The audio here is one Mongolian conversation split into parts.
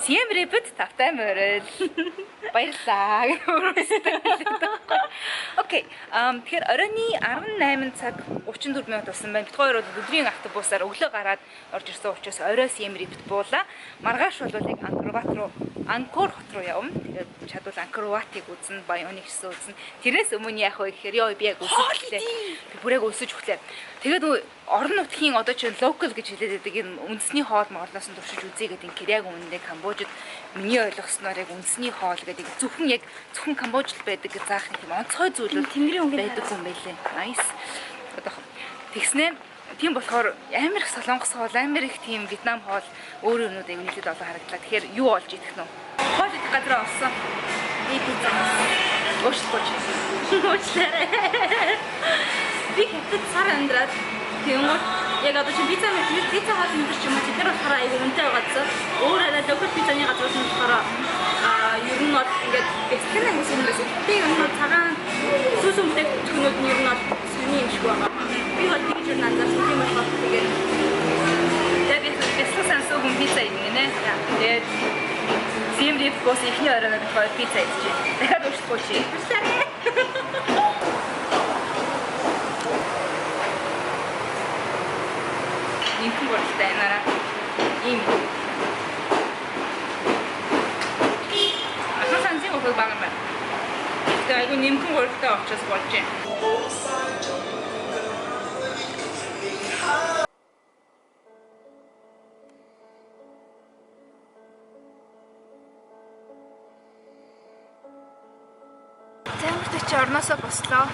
Сiem Reap-д тавтай морил. Баярлалаа. Окей. Тэгэхээр оройн 18 цаг 34 минут болсон байна. Бид хоёр бол өдрийн автобусаар өглөө гараад орж ирсэн учраас орой Siem Reap-д буулаа. Маргааш бол яг Ангкор Ват руу, Ангкор хот руу явна. Тэгээд чадвал Ангкор Ватыг үзнэ, Баяныг гэсэн үзнэ. Тэрнээс өмнө яах вэ гэхээр ёо би яг өсөж өглөө. Би бүр яг өсөж өглөө. Тэгээд нөгөө орон нутгийн одоо чинь local гэж хэлээд байдаг энэ үндэсний хоол морлоос нь туршиж үзье гэдэг юм. Яг үнэндээ Камбожид миний ойлгосноор яг үндэсний хоол гэдэг зөвхөн яг зөвхөн Камбожид байдаг гэж заах юм онцгой зүйлүүд Тэнгэрийн өнгөний байдаг юм байлээ. Nice. Одоо тэгснэ тийм болохоор амар их солонгос хоол, амар их тийм Вьетнам хоол өөр юмнууд аяг нийлээд олон харагдлаа. Тэгэхээр юу олж идэх нь вэ? Хоол идэх газараа олсон. Би пицца. Уушлахгүй чи. Уучлаарай. Би хятад сар амьдраад тэгэнгүүт яг одоо чи пицца мэт пицца хоол мэдэр ч юм уу тэд нар болохоор аягүй үнэтэй байгаадсан. Өөр арай local пиццаны газрууд нь болохоор ер нь бол ингээд бяцхан ангис юм байсан. Би ер нь бол цагаан сүүсэн бүтээгдэхүүнүүд нь ер нь бол сони юм шиг байгаа. Би бол тэгж ер нь анзаарсан тийм болохоор тэгээд Тэгээд би бяцхан сансуу хүн пицца идэнэ нэ. Тэгээд Siem Reap бус эхний оройноо бид хоёр пицца идчихэ. Дахиад уушлахгүй чи. уучлаарай. Нинхэн гуралтай нараа. Ийм. Асан сансын хөхөг бага юм байна. Тэгээ айгу нэмхэн гуралтай учраас болж байна. За ямар ч чи орноосоо бослоо.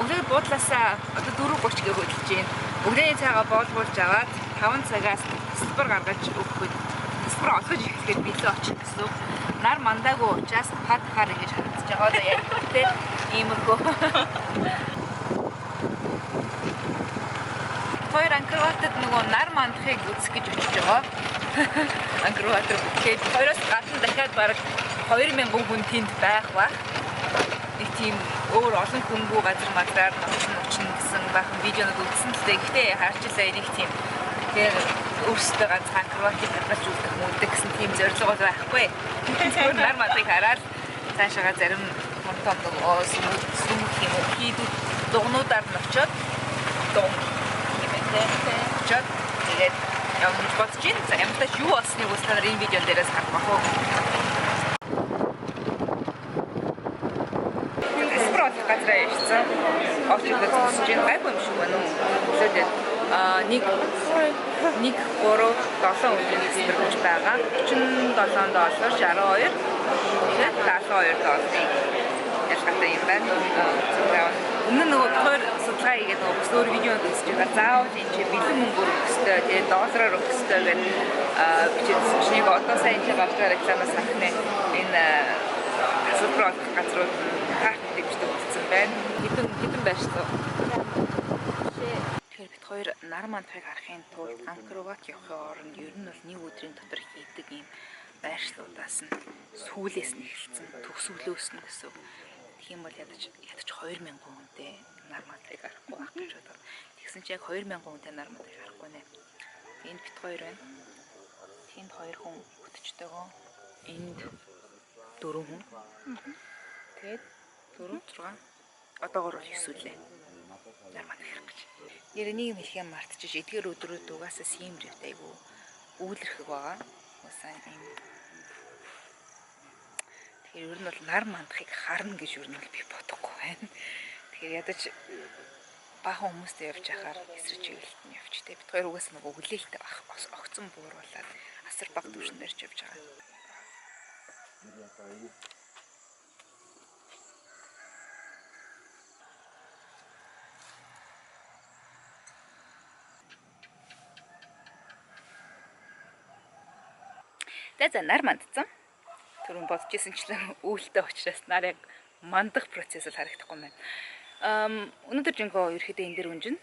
Өглөө буудлаасаа одоо 4:30 гээ хөдөлж байна. Өглөөний цайгаа боолгуулж аваад 5 цагаас тасалбар гаргаж өгөхөд тасалбар олгож эхлэхэд билүү очих гэсэн үг. Нар мандаагүй учраас пад хаар ингэж харагдаж байгаа. Одоо яг ихтэй иймэрхүү. Хоёр Ангкор Ватад нөгөө нар мандахыг үзэх гэж очиж байгаа. Ангкор Ват руу тэгэхээр хоёроос гадна дахиад бараг 2000 хүн тэнд байх ба. Нэг тийм өөр олон хүнгүй газар мазраар ноцсон очно гэсэн бахан видеонууд үзсэн л дээ. Гэхдээ харж илаа энийг тийм. Тэгэхээр өөрсдөө ганцхан Ангкор Ватыг хадгалж үлдэх мүлдэх гэсэн тийм зорилго бол байхгүй. Зөвхөн нар мандахыг хараад цаашаага зарим том том нөгөө сүмх юм уу хийдүүд дугнуудаар нь очиод дуг юм байна те. Очиод тэгээд явна гэж бодож байна. За ямар ч юу болсныг үс та нар энэ видеон дээрээс харах бах уу. Тасалбар олох газараа ирсэн. Орч ирлээ зогсож байна. Гайгүй юм шиг байна уу? Өглөөд 1 1 3 7 өдрийн тасалбар гэж байгаа. 37 доллар 62 тэгээд 72 долларын ялгаатай юм байна. Өмнө нь нөгөө хоёр судалгаа хийгээд нөгөө бас өөр видеонд үзэж байгаа. Заавал энэ чи бэлэн мөнгөөр өгөх ёстой, тэгээд доллараар өгөх ёстой гэдэг бичээдсэн чинь яг одоо сайн энэ гарч байгаа рекламаас харах нэ энэ тасалбар олох газрууд карт дэмждэг болсон байна. Хэдэн хэдэн байршлаа. Тэгэхээр бид хоёр нар мандахыг харахын тулд Ангкор Ват явахын оронд ер нь бол нэг өдрийн дотор хийдэг ийм байршлуудаас нь сүүлээс нь эхэлсэн, төгсгөлөөс нь гэсэн. Тэгэх юм бол ядаж 2000 хүнтэй нар мандахыг харахгүй байх гэж бодоод. Тэгсэн чи яг 2000 хүнтэй нар мандахыг харахгүй нэ. Энд бит хоёр байна. Тэнд хоёр хүн хөтөчтэйгөө. Энд 4 хүн. Тэгээд 4 6 одоогор бол 9 үлээ. Нар мандах хэрэг гэж. Нэр нэг юм хэлхээ мартчих. Эдгээр өдрүүд угаасаа Siem Reap айгу үүлэрхэг байгаа. Угаасаа ийм. Тэгэхээр ер нь бол нар мандахыг харна гэж ер нь бол би бодохгүй байна. Тэгэхээр ядаж баахан хүмүүстэй явж ахаар эсрэг чиглэлд нь явж тэ. Бид хоёр угаасаа нэг өглөөлтэй байх огцон бууруулад асар бага түвшинд барьж явж байгаа. За нар мандсан. Түрүүн бодож исэн члэн үүлтэй учраас нар яг мандах процесс л харагдахгүй байна. Өнөөдөр жинхэнэ ерөөхдөө энэ дэр үнжин.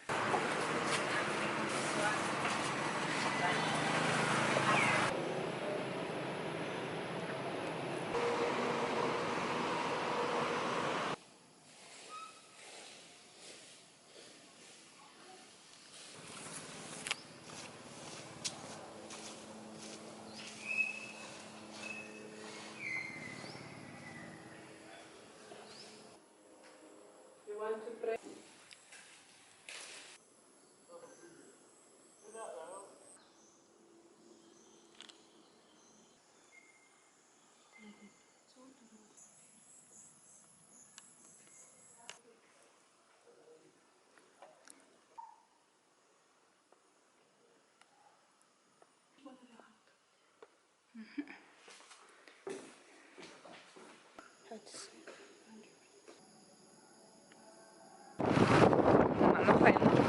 Мануухай юм уу?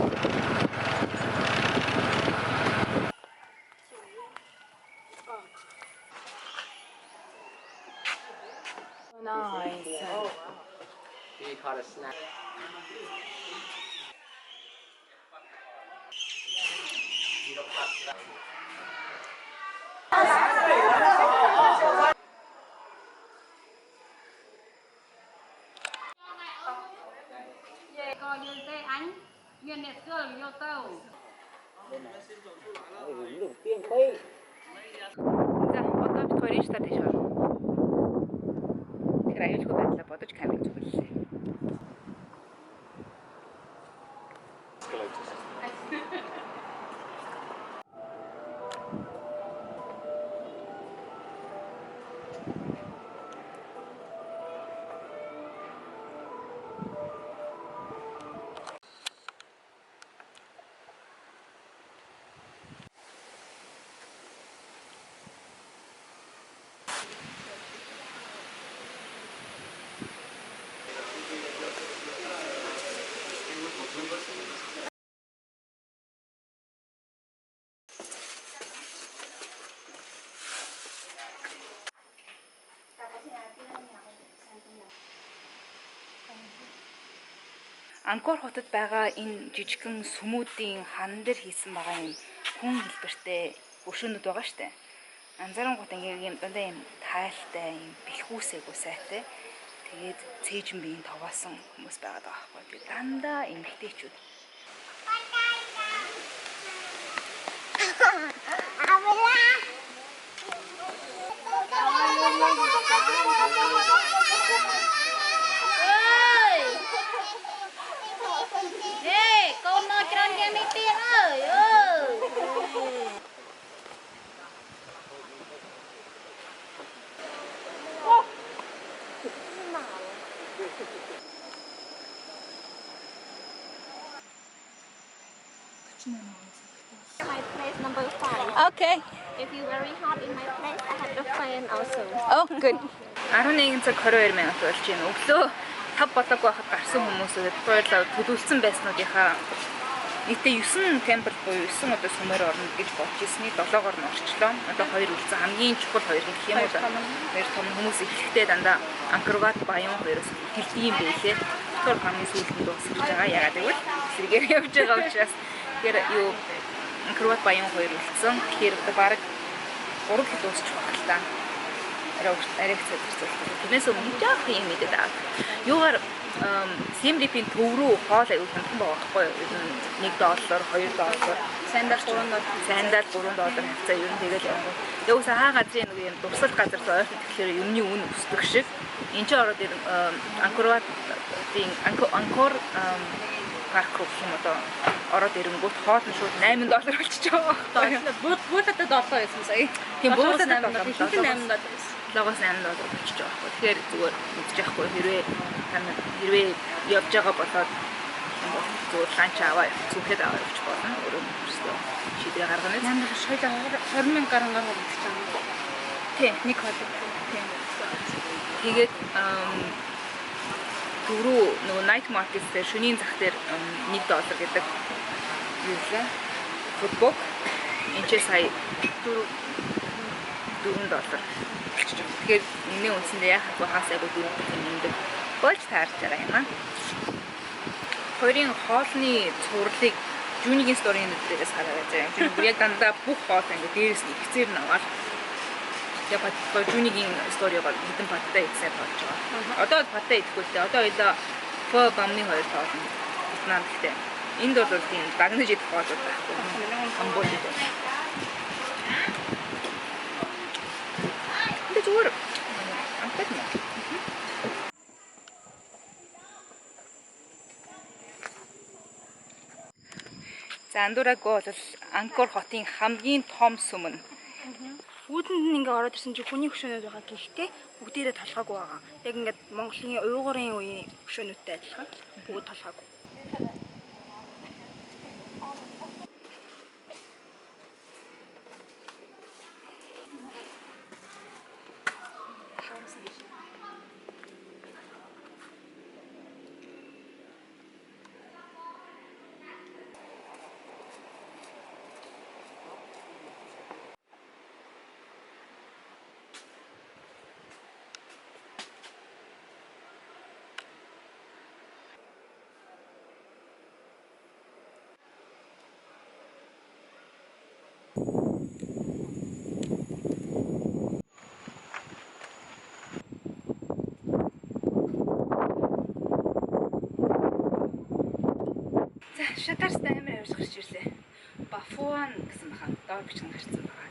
Nice. You caught a snack. ក៏យល់ទេអញមានអ្នកស្គាល់យកទៅ За, одоо бид хоёрын штат тийш орно. Тэр аюулгүй байдлаа бодож камер зүгэллээ. Ангкор хотод байгаа энэ жижигхэн сүмүүдийн хан дээр хийсэн байгаа юм хүн хэлбэртэй бөшөөнүүд байгаа штэ. Анзаарангуут ингээ юм дандаа юм тайлтай юм бэлхүүсээгүй сайтай. Тэгээд цээжин биеийн товоосон хүмүүс байгаад байгаа байхгүй. Тэгээд дандаа эмэгтэйчүүд. ហេកូននៅច្រើនជាងនេះទៀតអើយអើយ My place number 5. Okay. If you very hot in my place, I have the fan also. Oh, good. 11 цаг 22 минут болж байна. Өглөө 5 болоогүй байхад гарсан хүмүүсүүд хоёулаа төлөвлөсөн байснуудынхаа нийтдээ 9 темпл буюу 9 одоо сүмээр орно гэж бодож ирсний 7-оор нь орчлоо. Одоо хоёр үлдсэн хамгийн чухал хоёр гэх юм уу? Хоёр том хүмүүс эхлэхдээ дандаа Ангкор Ват, Баян хоёроос эхэлдэг юм байлээ. Тэгэхээр хамгийн сүүлд нь дуусгаж байгаа. Ягаад гэвэл эсрэгээр явж байгаа учраас тэгэхээр юу Ангкор Ват, Баян хоёр үлдсэн. Тэгэхээр одоо бараг 3 хэл дуусчих байх л та. Арай их цаг зарцуулах. Тэрнээс өмнө жоох юм мэдээд авах. Юугаар Сiem Reap-ийн төв рүү хоол аягүй хямдхан байгаа байхгүй юу? Ер нь 1 доллар, 2 доллар, Сандал 3 доллар. сандал 3 доллар хавцаа ер нь тэгэл явах. Тэгээ үгүй хаа газрын нэг юм дурсал газар руу ойрхон тэгэхээр юмны үн өсдөг шиг. Энд чинь ороод Ангкор Ватын Ангкор парк руу гэх юм одоо ороод ирэнгүүт хоол нь шууд 8 доллар болчихж байгаа байхгүй юу? Буултад 7 байсан сая. Тийм, буултад 8 долоо, доллар. Ихэнх нь 8 доллар байсан. 7-оос 8 доллар болчихж байгаа байхгүй. Тэгэхээр зүгээр мэдчих яахгүй хэрвээ та нар хэрвээ явж байгаа болоод юм бол зүгээр ланч аваа зүхэд аваа явчих болно. Өөрөө өөрсдөө шийдвэр гаргана. 8 доллар шойлоо 20 мянга гаруй гаруй гэдэг чинь. Тийм. Нэг хоол. Тийм. Тэгээд дөрөв нөгөө night market дээр шөнийн зах дээр 1 доллар гэдэг юу лээ? Футбол. Энд чи сая 4 доллар болчихж байгаа. Тэгэхээр миний үндсэндээ яхах вэ хаас айгу дөрөв юм болж таарч байгаа юм аа. Хоёрын хоолны цувралыг Жунигийн сторийн дээрээс хараад байгаа юм. Жуни яг дандаа бүх хоол ингээ дээрээс нь ихцээр нь аваад яг паттай Жунигийн сторигоор хэдэн паттай идсэн болж байгаа. Одоо бол паттай идэхгүй л дээ. Одоо ойлоо фо бамны хоёр тоолно. Вьетнам гэхдээ энд бол тийм дагнаж идэх хоол байхгүй. Камбожид байна. Тэгээ зүгээр амттай юм. За, Андурагу бол Ангкор хотын хамгийн том сүм нь. Үүдэнд нь ингээ ороод ирсэн чинь хүний хөшөөнүүд байгаа, гэхдээ бүгдээрээ толгойгүй байгаа. Яг ингээд Монголын уйгурын үеийн хөшөөнүүдтэй адилхан бүгд толгойгүй. За, шатарстай амар авч гарч ирлээ. Бафуан гэсэн баха. Доор бичгэн гарцсан байгаа.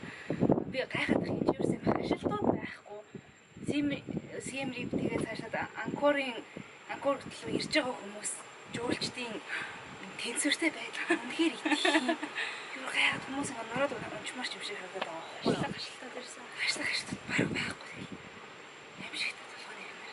Би гайхаад их энэ ерөөс юм хашилтууд байхгүй. Сiem Reap, тэгээ цаашаад Ангкор руу ирж байгаа хүмүүс жуулчдын тэнцвэртэй байдал үнэхээр итгэх юм. Юу гайхаад хүмүүс ингээ нураад унчмаар ч юм шиг харагдаад байгаа байхгүй юу? Хашилтууд ирсэн. Хашлаг хашилтууд бараг байхгүй. Аим шигтэй толгойн юмэр.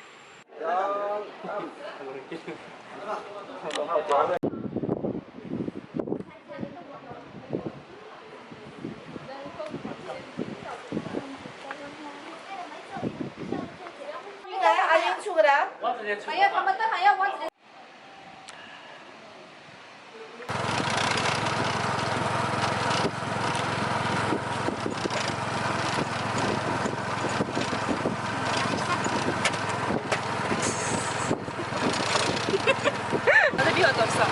Одоо би одоо орсон.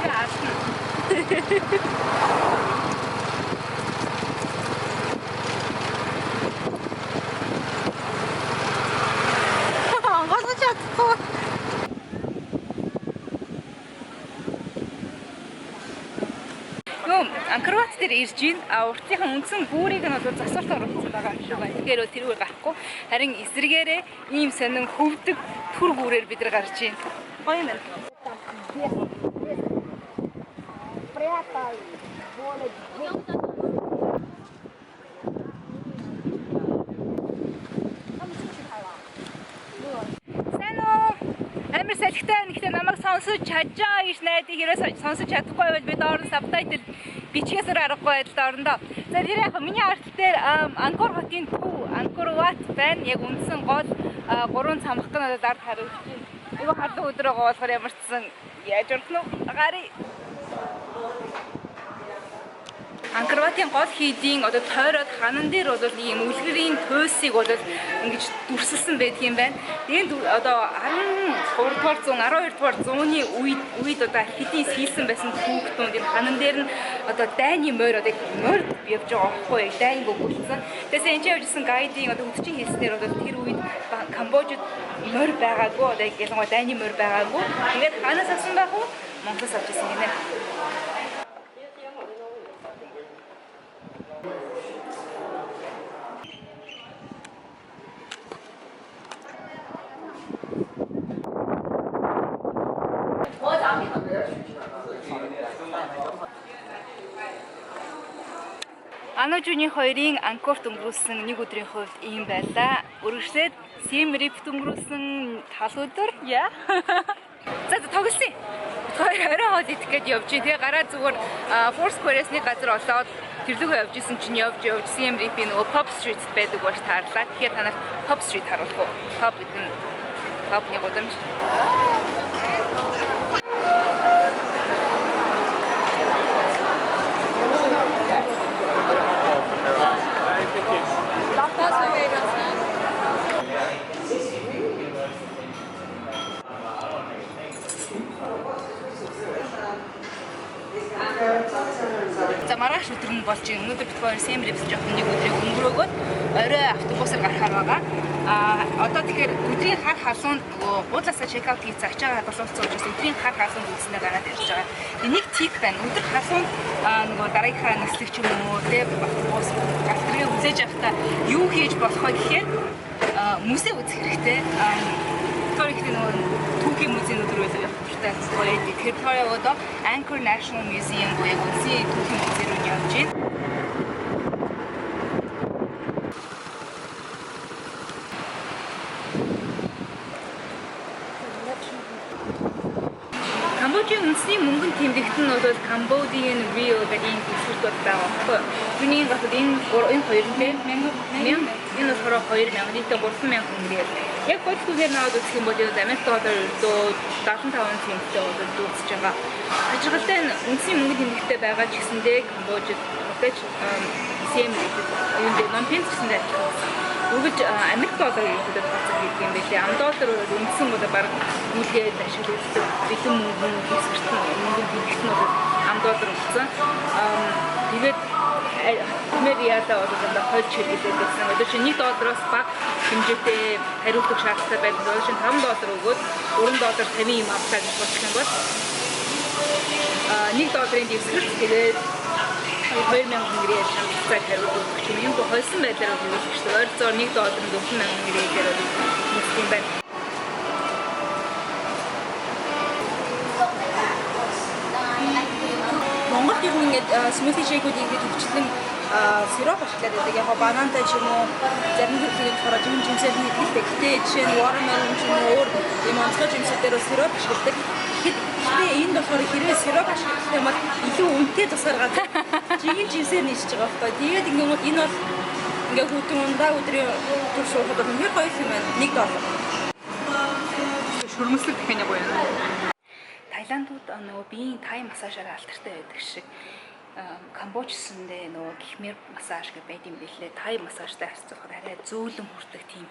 Би аална. Онгойлгож чадахгүй. Юу, Ангкор Ват дээр ирж гин, а уртынхан үндсэн гүүрийг нь бол засварт оруулсан байгаа юм шиг байна. Тэгэхээр тэрүүгээр гарахгүй. Харин эсрэгээрээ ийм сонин хөвдөг түр гүүрээр бид нар гарч ийн. Гоё юм байна. Сайн уу? Амар салхитай байна. Гэхдээ намайг сонсож чаджаа гэж найдах. Хэрвээ сонсож чадахгүй байвал би доор нь subtitle бичгээсээр аргагүй байдалд орондоо. За, тэр яг миний ард дээр Ангкор хотын төв Ангкор Ват байна. Яг үндсэн гол гурван цамхаг нь одоо ард харагдаж байна. Айгу халуун өдөр байгаа болохоор ямар ч сан яаж урдна уу? Гарыг Ангкор Ватын гол хийдийн одоо тойроод ханан дээр бол нэг юм үлгэрийн туйсыг бол ингэж дүрсэлсэн байдаг юм байна. Энэ одоо 13 дугаар зуун, 12 дугаар зууны үед одоо хэдийн хийсэн байсан түүхтүүнд энэ ханан дээр нь одоо дайны морь, одоо морь явж байгаа байхгүй юу? Дайн өгүүлсэн. Тэгээс энэ ч явжсэн guide ын одоо хөтчин хэлснээр одоо тэр үед Камбожид морь байгаагүй, одоо ялангуяа дайны морь байгаагүй. Тэгээд ханаас авсан байх уу? Монголоос авч ирсэн гинэ. Анужуны хоёрын Ангкорт өнгөрүүлсэн нэг өдрийн хувьд ийм байлаа. Үргэлжлээд Сiem Reap-т өнгөрүүлсэн тал өдөр. Яа. За за, тоглосон. Хоёр орой хоол идэх гээд явж. Тэгээ гараа зүгээр Four Square-с нэг газар олоод тэрлэгөө явж исэн чинь явж явж Siem Reap-ийн нөгөө Pub Street байдаг болж таарлаа. Тэгэхээр танаас Pub Street харуулах уу? Pub гэдэг нь pub-ны гудамж. За, маргааш өдөр нь болж байна. Өнөөдөр бид хоёр Siem Reap жоохон нэг өдрийг өнгөрөөгөөд орой автобусаар гарахаар байгаа. А одоо тэгэхээр өдрийн хар халуунд нөгөө буудлаасаа check out хийсэн, ачаагаа хадгалуулсан учраас өдрийн хар халуунд үзснээр гараад ирж байгаа. Энийг tip байна. Өдөр халуунд нөгөө дараагийнхаа нислэг ч юм уу тэ автобус галт тэргээ хүлээж авахдаа юу хийж болох вэ гэхээр музей үзэх хэрэгтэй. Тэр ихтэй нөгөө түүхийн музейнүүд рүү явах дуртай гоё. Тэгэхээр тэр яг одоо Angkor National Museum буюу үндсийн түүхийн музей рүү явж байна. Камбожийн үндэсний мөнгөн тэмдэгт нь бол Cambodian Riel гэдэг ийм төсөлт бол байгаа байхгүй юу? Түүний гахад энэ энэ хоёр нь 1000 энэ болохоор 2000 нийтдээ 3000 төгрөг. Яг бодит үгээр наваад үзэх юм бол энэ Америк доллар ердөө 75 центтэй бол дүүцэж байгаа. Ажиглалтай нь үндэсний мөнгөн тэмдэгттэй байгаа ч гэсэндээ Камбожид хотож Сиэм гэдэг юм дээр Пномпен гэсэндээ адилхан. Үргэлж Америк доллар ерөнхийдөө тооцох гэдэг юм байлээ. Ам доллар бол үндсэн бол бараг нийлгээд ашиглагддаг бэлэн мөнгөн хэсгэртэн мөнгөн тэмдэгт нь бол ам доллар болсон. Тэгээд Хмер яалаа бол дандаа хольж хэрэглэдэг гэсэн. Одоо чинь 1 доллароос бага хэмжээтэй хариултах шаардлагатай байдаг. Одоо чинь 5 доллар өгөөд 3 доллар 50 юм авлаа гэж бодох юм бол 1 долларын дэвсгэрт тэгээд 2000 төгрөгийн шаардлагатай хариулт өгөх юм. Юм хольсон байдлаар бол хэрэглэх шүү дээ. Ойролцоогоор 1 доллар нь 4000 төгрөгээр бол нэгдэг юм байна. Монголд ер нь ингээд smoothie shake-үүд ингээд хөгжлөн сироп ашиглаад байдаг. Яг банантай ч юм уу зарим төрлийн болохоор жимэн жимсээр нь хийдэг. Гэтэ жишээ нь watermelon ч юм уу өөр ийм онцгой жимсүүдээр бол сироп ашигладаг. Гэхдээ энд болохоор хэрвээ сироп ашиглах юм бол илүү үнэтэй тусгаар газар жигэн жимсээр нь ичж байгаа байхгүй. Тэгээд ингээд энэ бол ингээд хүүтэн ундаа өдрийн турш уухад бол үнэхээр гоё юм байна. 1 доллар. Шүрмэслэг дахины гоё юм. Таиландууд нөгөө биеийн тай массажаар алдартай байдаг шиг Камбожсэндээ нөгөө гихмер массаж гэж байд юм билээ. Тай массажтай харьцуулахад арай зөөлөн хүртэх тийм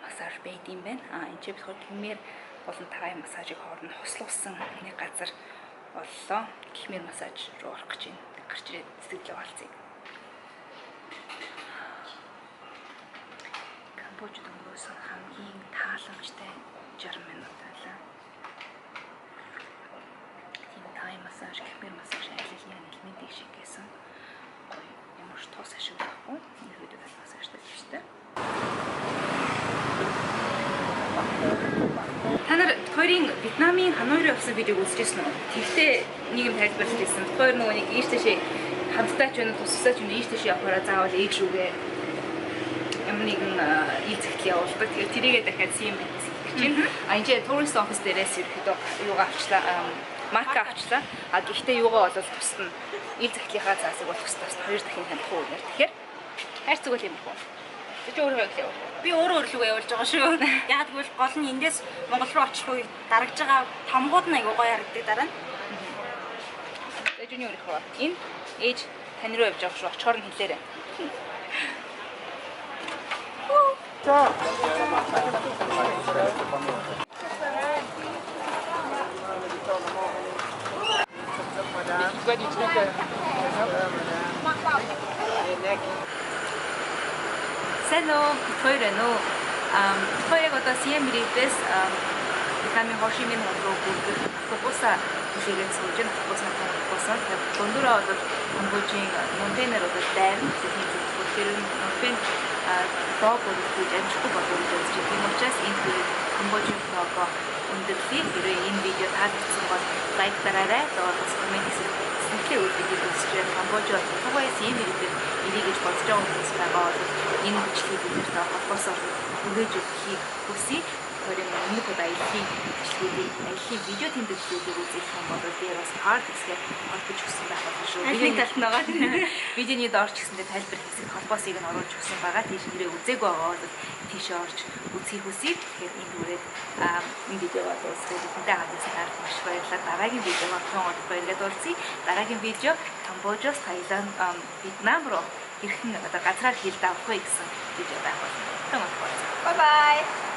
массаж байд юм байна. А энэ ч болохоор гихмер болон тай массажийг хооронд хослуулсан нэг газар боллоо. Гихмер массаж руу орох гэж байна. Гарч ирээд сэтгэлээ хаалцъя. Камбожид өнгөрөөсөн хамгийн тааламжтай 60 минут байлаа. Тийм тай массаж, гихмер массаж аяллаа элементийг шиг гэсэн гоё ямар ч тус ашиглахгүй ерөөдөө массажтай төстэй. Та нар бит хоёрын Вьетнамын Ханой руу явсан видеог үзчихсэн үү? Тэгтээ нэг юм тайлбарлаж ирсэн. Бит хоёр нөгөө нэг ийш тийшээ хамтдаа ч байна, тусдаа ч байна, ийш тийшээ явахаараа заавал ээж рүүгээ ямар нэгэн ил зэгтэл явуулдаг. Тэгэхээр тэрийгээ дахиад Сиэм гэж байна. А энэ чинь tourist office дээрээс ерөөдөө юугаа авчлаа, марка авчлаа. А гэхдээ юугаа бол тусна. Ил зэгтлийнхаа цаасыг бол тусдаас хоёр дахин таних уу гэнэ. Тэгэхээр хайр зүгэл юм уу? Чи өөрөө юу гэв? Би өөрөө өөрлөгөө явуулж байгаа шүү. Яг гэвэл гол нь эндээс Монгол руу очих үед дарагж байгаа тамгууд нь айгуу гоё харагддаг дараа нь. За жиний өөрийнхөө. Энэ ээж тань руу явж байгаа шүү. Очихоор нь хэлээрэй. Сайн уу, бит хоёр байна уу? Бит хоёр яг одоо Сиэм Рипээс Вьетнамын Хо Ши Мин хот руу бүрдэх автобусаа хүлээгээд сууж байна. Автобус нь автобусаа. Тэгээд дундуура бол Камбожийн Пномпенээр бол дайрна. Тийм зүйл. Тэр Пномпен vlog өргөж амжихгүй болов гэж үзэж байна. Тийм учраас энэ хүрээд Камбожийн vlog-оо өндөрлөе. Хэрвээ энэ видео таалагдсан бол лайк дараарай. Тэгээд бас коммент хэсэг сэтгэлээ үлдээгээд үзэж байна. Камбож бол тугай Сиэм Рипээр ирье гэж бодож байгаа хүмүүс байгаа бол энэ бичлэгийг бид нарт холбоосоор хүргээж өгөхийг хүсье. Тэгэхээр өмнөх удаа аяллаа бичлэгүүдийг аяллаа видео тэмдэглэлүүдийг үзэх юм бол дээр бас карт хэсгээр холбож өгсөн байх болно шүү. Аль нэг талд нь байгаа. Видеоны доор ч гэсэндээ тайлбар хэсэг холбоосыг нь оруулж өгсөн байгаа. Тийш нэрээ үзээгүй байгаа бол тийшээ орж үзхийг хүсье. Тэгэхээр энэ түрээд энэ видеогоо дуусгая. Бидэнтэй хамт байсанаар маш баярлалаа. Дараагийн видеогоор тун удахгүй ирээд уулзъя. Дараагийн видео Камбожоос Таиланд, Вьетнам руу хэрхэн одоо газраар хил давах вэ гэсэн видео байх болно. Тун удахгүй. Bye bye.